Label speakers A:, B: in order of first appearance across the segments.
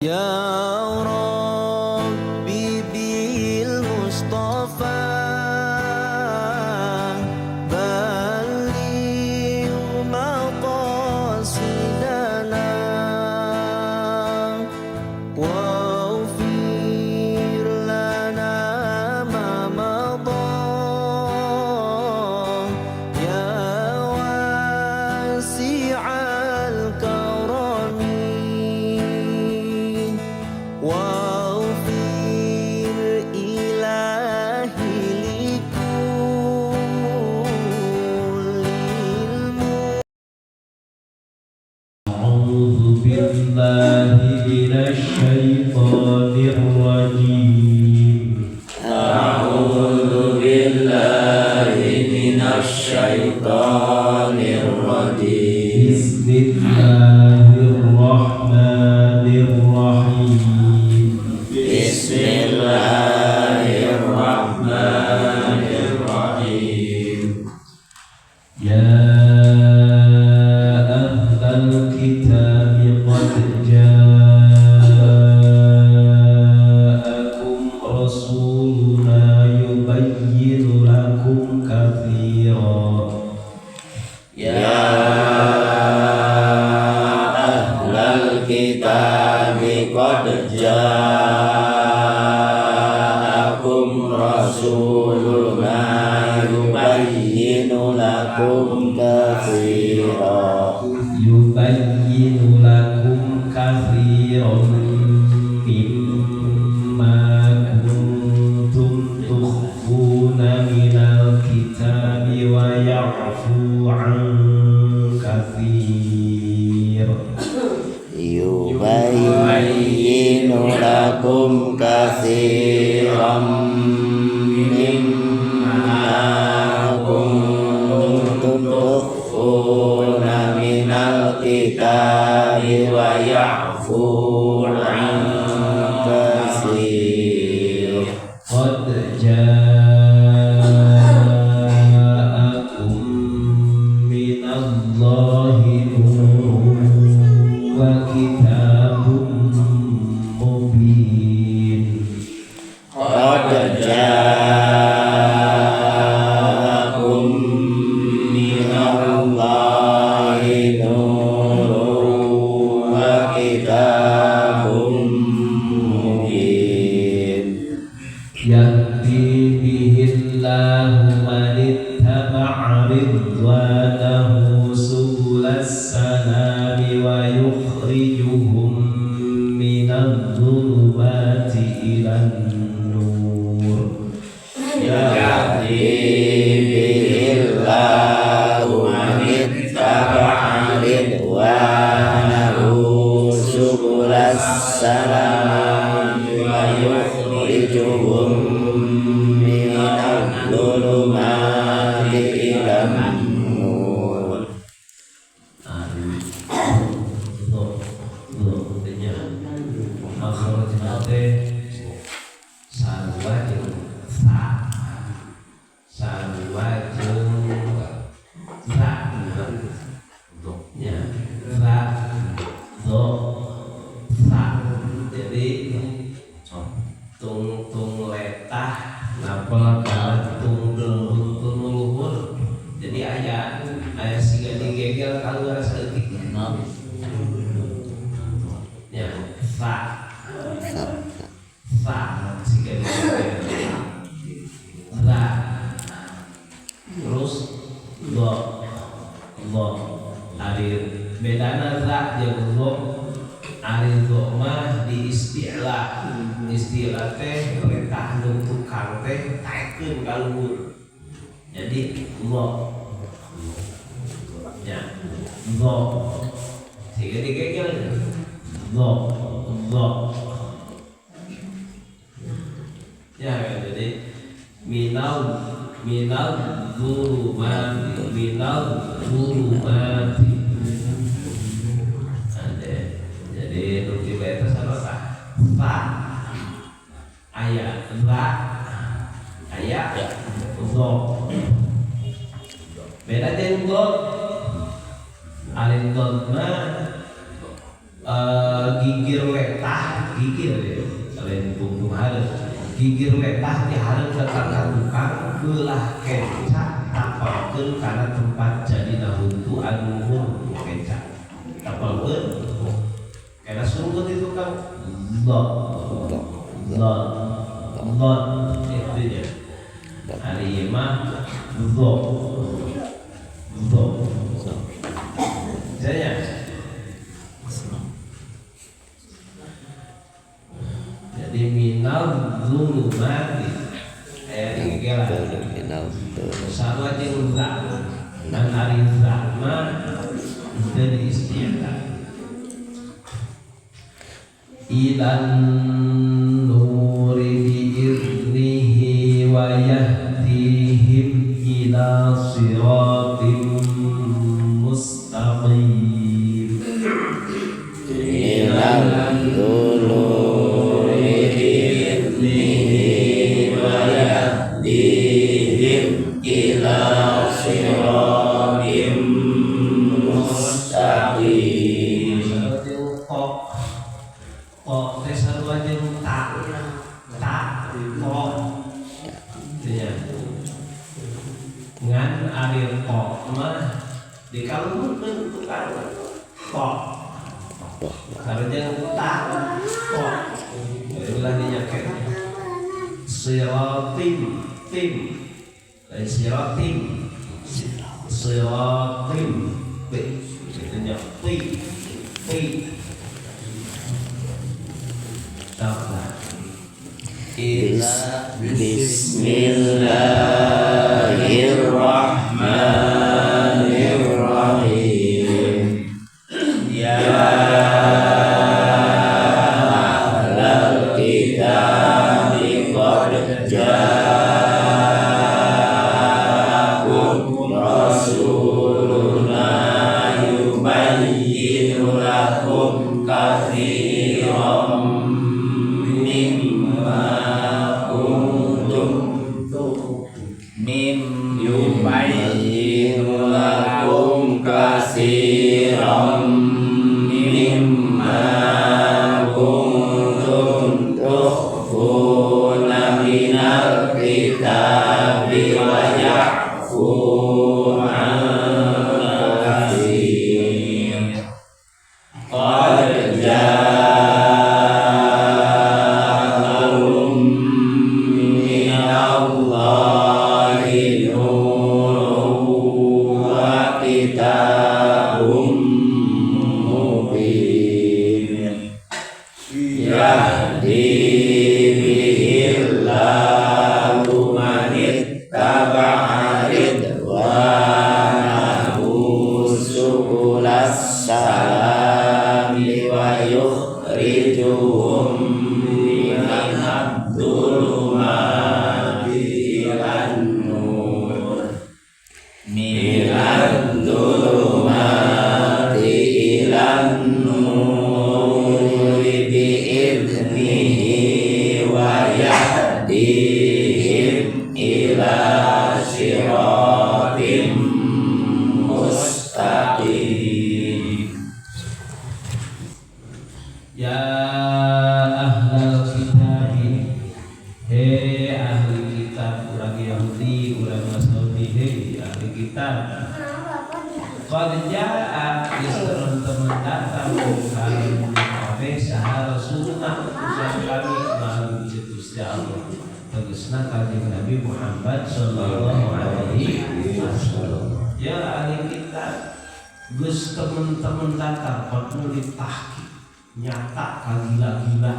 A: Ya Rabbi bil Mustafa balligh maqasidana waghfir lana ma madha ya wasi'al karami waghfir ilahi likulil.
B: أعوذ بالله من الشيطان الرجيم.
C: أعوذ بالله من الشيطان الرجيم.
B: بسم الله الرحمن الرحيم.
C: بسم الله الرحمن الرحيم.
B: يا أهل الكتاب قد جاءكم رسولنا يبين لكم كثيرا.
C: يا أهل الكتاب قد جاءكم رسولنا يبين لكم كثيرا.
B: يبين لكم كثيرا مما كنتم تخفون من الكتاب ويعفو عن كثير.
C: يبين لكم كثيرا مما كنتم تخفون من الكتاب ويعفو عن كثير.
B: قد جاءكم من الله نور وكتاب مبين.
C: قد جاءكم من الله نور وكتاب مبين.
B: يهدي به الله من اتبع رضوانه سبل السلام ويخرجهم من الظلمات إلى النور.
C: يهدي به الله من اتبع رضوانه سبل السلام ويخرجهم من الظلمات إلى النور.
B: Lo, lo, nya. Makhrajna teh sarua jeung sa. Sarua jeung za. Nya, za, zo, sa. Jadi tung tung letah napel kana tung tung luhur. Jadi aya aya siga digegel kaluar saeutik. Ya, sa. Sa siga digegel. Za. Terus lo lo ari bedana za jeung zo, ari zo mah di isti'la. Isti'la teh letah nu tukang teh taekeun ka luhur, jadi lo nya zo siga digegel zo zo ya. Jadi minal minal zulumati minal zulumati. Ade, jadi nu tiba eta sarua tah sa aya za aya zo, beda jeung zo. Ari zo mah gigir letah. letah gigir ya lain punggung hareup gigir letah di hareup datang ka tukang beulah kenca tapalkeun kana tempat jadina huntu anu huntu kenca tapalkeun kana surgut di tukang lo lo lo itu nya ari ieu mah lo lo jaya. Jadi minal zulumati aya digela sama jeung za dan ari za mah teu isti'la ilan nuri bi idnihi wa yahdihim ila siratim mustaqim
C: ilan ila siratim mustaqim.
B: Kok teh sarua jeung ta ta ko nya ngan ari ko mah dikaluhurkeun tukang ko sarua jeung ta ko ulah dinyaket siratim tim lain siratim siratim b itu nya ti ti tambah ila
C: Bismillahirrahmanirrahim. Ya ahlal kitabi qad ja'akum rasuluna yubayyinu lakum katsiran mimma kuntum yubayyinu lakum katsiran mimma kuntum tukhfuna minal kitabi wa ya'fu an katsir. Qad ja'akum minallahi nurun wa kitabun mubin yahdi bihillahu man ittaba'a ridwanahu subulas salami wa yukhrijuhum minadh dhulumati ilan nur minadh dhulumati ilan nuri bi'idnihi wa yahdihim ila siratim mustaqim.
B: Ya ahlal kitab, he ahli kitab, urang Yahudi, urang Nasrani, he ahli kitab. Qad jaa geus teman datang kami kabeh saha rasulna utusan kami melalui Gusti Allah. Tegasna kanjeng Nabi Muhammad sallallahu alaihi wasallam. Ya ahli kitab, geus teman-teman datang qad tahqiq nyata kagila-gila.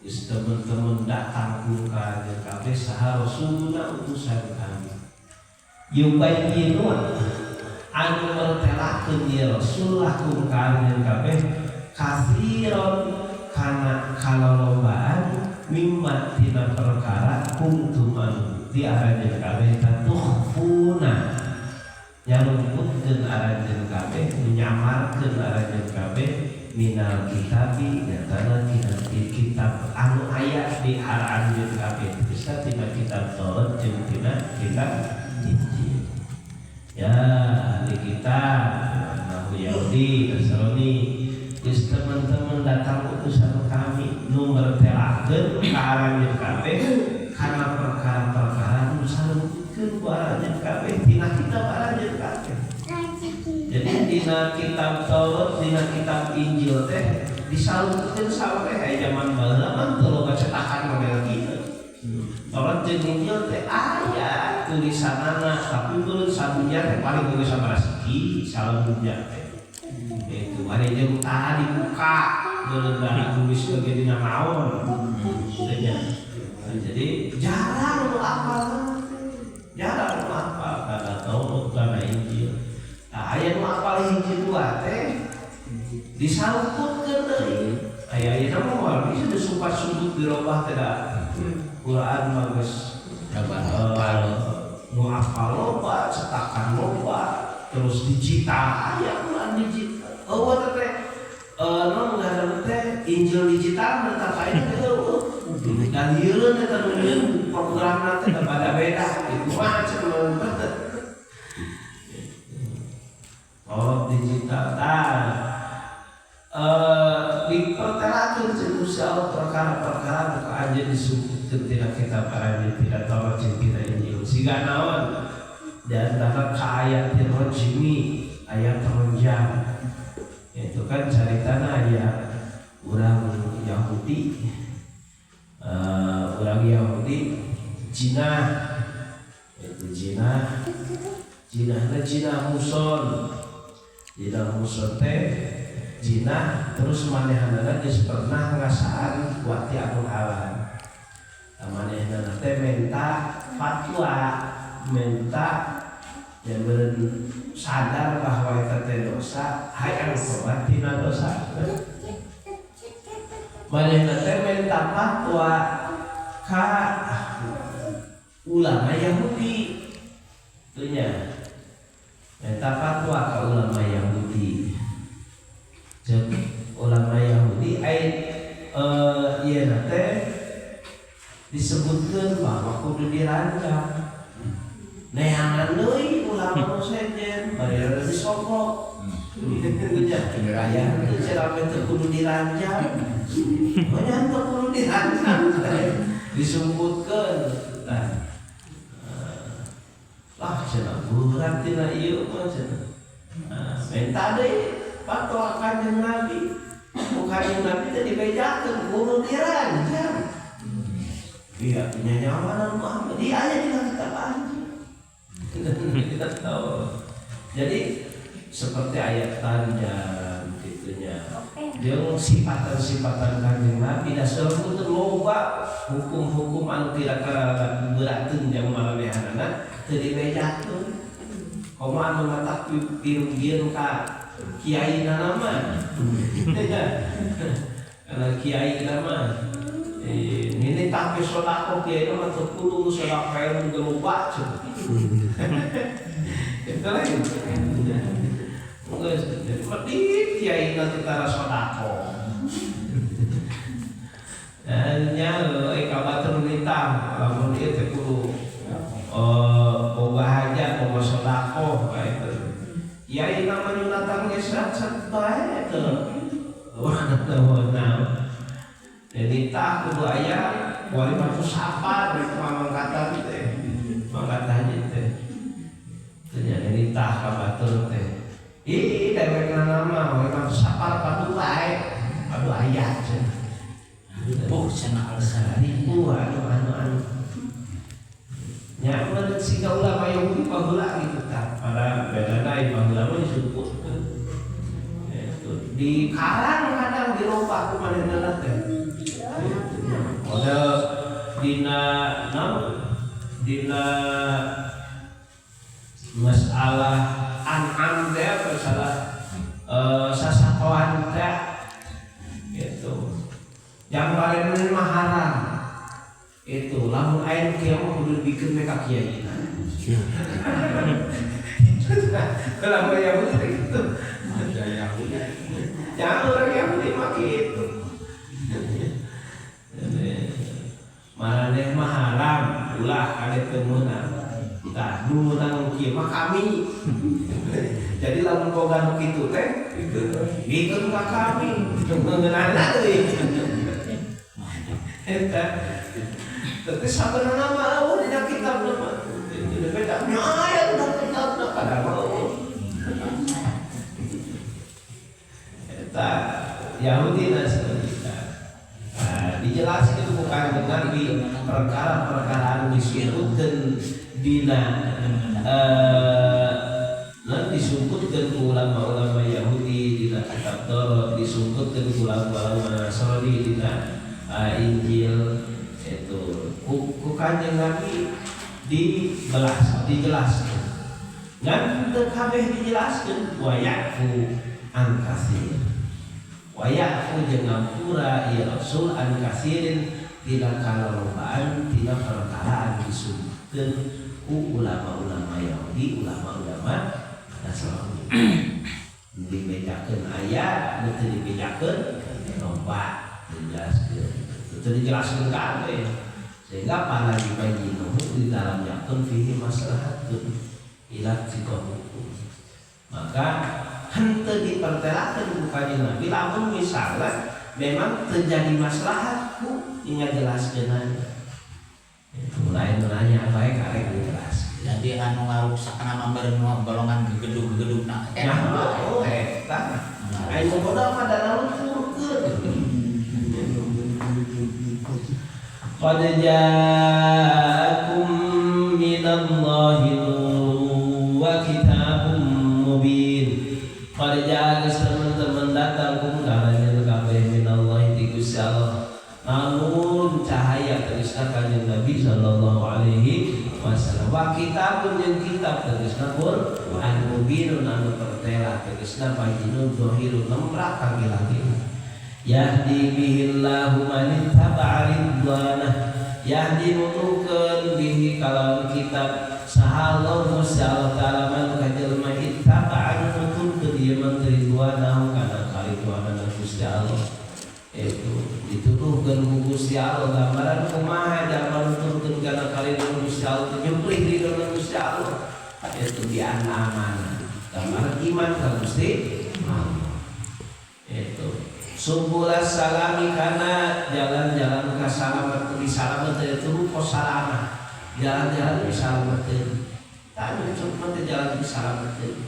B: Geus teman-teman datang ku kanjeng kabeh saha rasulna utusan kami. Yubayyinu anu mertelakeun ieu rasul lakum ka anjeun kabeh katsiran kana kalolobaan mimma tina perkara kuntum anu di aranjeun kabeh tatukhfuna nyarumputkeun aranjeun kabeh nyamarkeun aranjeun kabeh minal kitabi nyatana tina kitab anu aya di aranjeun kabeh bisa tina kitab Taurat jeung tina kitab Injil. Ya ahli kitab, Yahudi, Nasrani, geus teman teman-teman datang utusan kami nu mertelakeun ka aranjeun kabeh kana perkara-perkara nu salungkeun ku aranjeun kabeh tina kitab aranjeun kabeh. Jadi dina kitab Taurat, dina kitab Injil teh disalungkeun sampe aya zaman baheula mah teu loba cetakan model kieu. Taurat jeung Injil teh aya tulisanana tapi menurut sadunya teh paling geus sabaraha siki salamunya teh. Itu ari jeung tara dibuka meureun nulis oge dina naon. Teh. Jadi jarang nu apal. Jarang nu apal kana Taurat kana Injil. Nah, aya nu apal hiji dua teh disalungkutkeun deui. Aya ayeuna mah moal bisa disumpat sudut dirobah teh da. Quran mah geus nu apal loba, cetakan loba, terus digital, aya Quran digital. Eueuh teh non ngaranna teh Injil digital mah tah aya teh eueuh. Dan lieureun eta nu nyieun programna teh da beda itu mah cenah teh. Oh digital tah dipertelakeun jeung Gusti Allah perkara-perkara nu ka anjeun disebutkeun tina kitab aranjeun tina Taurat jeung tina Injil. Siga naon? Di antara ka ayat rajmi, ayat rajam. Itu kan caritana aya urang Yahudi urang Yahudi jinah itu jinah jinahna jinah muson jinah muson teh jinah terus manehanana geus pernah ngasaan wati anu halal. Manehanana teh minta fatwa, minta yang sadar bahwa eta teh dosa, hayang tobat tina dosa. Manehna teh minta fatwa ka ulama Yahudi. Itunya. Minta fatwa ka ulama Yahudi. Jeung ulama Yahudi ai ieu teh disebutkeun bahwa kudu dirancang. Neangan deui ulama nu sejen bari disogok. Nya aya teu cerame teu kudu dirancang. Nya teu kudu dirancang. Disebutkeun. Tah. Lah cenah berat tina ieu mah cenah. Minta deui fatwa Kanjeng Nabi. Ku Kanjeng Nabi teh dibejakeun kudu dirancang. Iya, punya nyawa Muhammad. Dia aya dina kitab anjeun. Kita tahu. Jadi seperti ayat tanjam gitunya. Jeung sifatan-sifatan Kanjeng Nabi da seueur loba hukum-hukum anu kira-kira beurateun jang maranehanana teu dibejakeun. Komo anu matak pirugieun ka kiai mah. Karena kiai mah ini tapi sedekah kiai mah teu kudu sedekah nu loba cenah. Itu lain. Geus medit kiai na teu tara sedekah. Nya euy ka batur nitah lamun ieu teh kudu boga hajat boga sedekah ka itu. Kiai na mah nyunatan geus sat bae teu. Wah, jadi tak kudu aya wali matu sapa rek mangkatan teh. Mangkat haji teh. Teu nya tah ka batur teh. Ih dewekna nama wali matu sapa padu bae. Padu aya cenah.
D: Ripuh cenah alasan.
B: Ripuh anu anu anu. Nya menurut siga ulama Yahudi baheula gitu tah. Pada bedana ieu baheula mah disebutkeun. Itu di karang kadang dirobah ku manehna teh. Model dina naon dina masalah an'am teh masalah sasatoan teh gitu. Yang paling mah haram itu lamun aya nu kieu mah kudu dibikeun we ka kiai. Lamun Yahudi teh gitu.
E: Ada Yahudi.
B: Jangan orang Yahudi mah gitu. Maraneh mah haram ulah kade teu meunang. Tah nu meunang kieu mah kami. Jadi lamun boga nu kitu teh ngikeun ka kami. Ngeunana deui. Eta. Tapi sabenerna mah eueuh dina kitab mah. Itu beda. Nya aya dina kitabna padahal mah eueuh. Eta Yahudi Nasrani. Nah, dijelaskan bukan dengan di perkara-perkara disebutkan dina disebutkan ulama-ulama Yahudi dina kitab Taurat, disebutkan ulama-ulama Nasrani dina Injil itu ku Kanjeng Nabi dibelas dijelaskan. Ngan teu kabeh dijelaskeun wa ya'fu an katsir. Wa ya'fu jeung ngampura ieu Rasul an katsirin tina kalolobaan tina perkara anu disebutkeun ku ulama-ulama Yahudi, ulama-ulama Nasrani. Dibedakeun aya, nu teu dibedakeun loba dijelaskeun. Teu dijelaskeun kabeh. Sehingga para dibayyinuhu di dalam yakun fihi maslahatun ila hukum. Maka henteu dipertelakeun ku Kanjeng Nabi lamun misalnya memang terjadi maslahat ku ngajelaskeunana. Itu lain menanya bae karek dijelaskeun.
D: Jadi anu ngaruksakna mah bareng golongan gegedug-gegedugna
B: eta. Oh eta. Aya bodoh mah da luhurkeun. Qad ja'akum minallahi nurun wa kitabun mubin. Qad ja'a teman-teman datang kum karanjeun kabeh minallahi ti Gusti Allah. Namun cahaya tegasna Kanjeng Nabi sallallahu alaihi wasallam. Wa kitabun jeung kitab tegasna Quran mubinun anu pertela tegasna pajinun zahirun nemrak kagila-gila. Yahdi bihillahu man ittaba'a ridwanah. Yahdi nutukeun bihi kalawan kitab saha Allah Gusti Allah taala man ka jelema ittaba'a nuturkeun ieu man ridwanahu kana karidwanana Gusti Allah. Itu dituduhkeun ku Gusti Allah gambaran kumaha jalma nuturkeun kana karidwan Gusti Allah nyemplih ridwana Gusti Allah. Itu bi amanah. Gambaran iman ka Gusti Allah. Itu subulas salami kana jalan-jalan ka salamet di salamet itu rupa salamah. Jalan-jalan di salameteun. Tah cuma teh jalan di salameteun.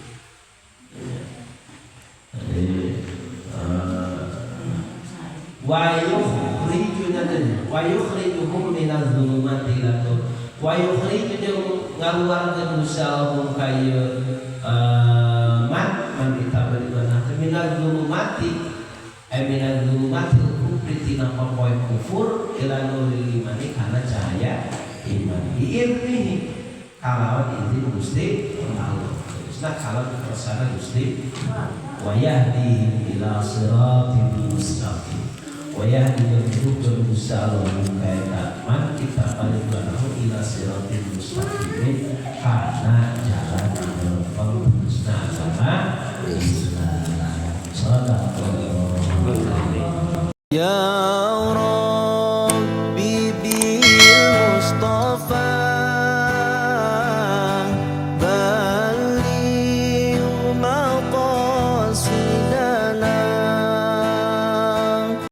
B: Wa yukhrijuna wa yukhrijuhum minaz zulumati ila nur. Wa yukhriju jeung ngaluarkeun Gusti Allah ka ieu man man itabadana minaz zulumati minaz zulumatil kufri tina popoe kufur ila nuril imani kana cahaya iman biiznihi kalawan izin Gusti Allah. Tegasna kalawan kersana Gusti wa yahdi ila siratil mustaqim. Wa yahdi nuturkeun Gusti Allah kaeta man kita paling ila siratil mustaqim kana jalan anu lempeng.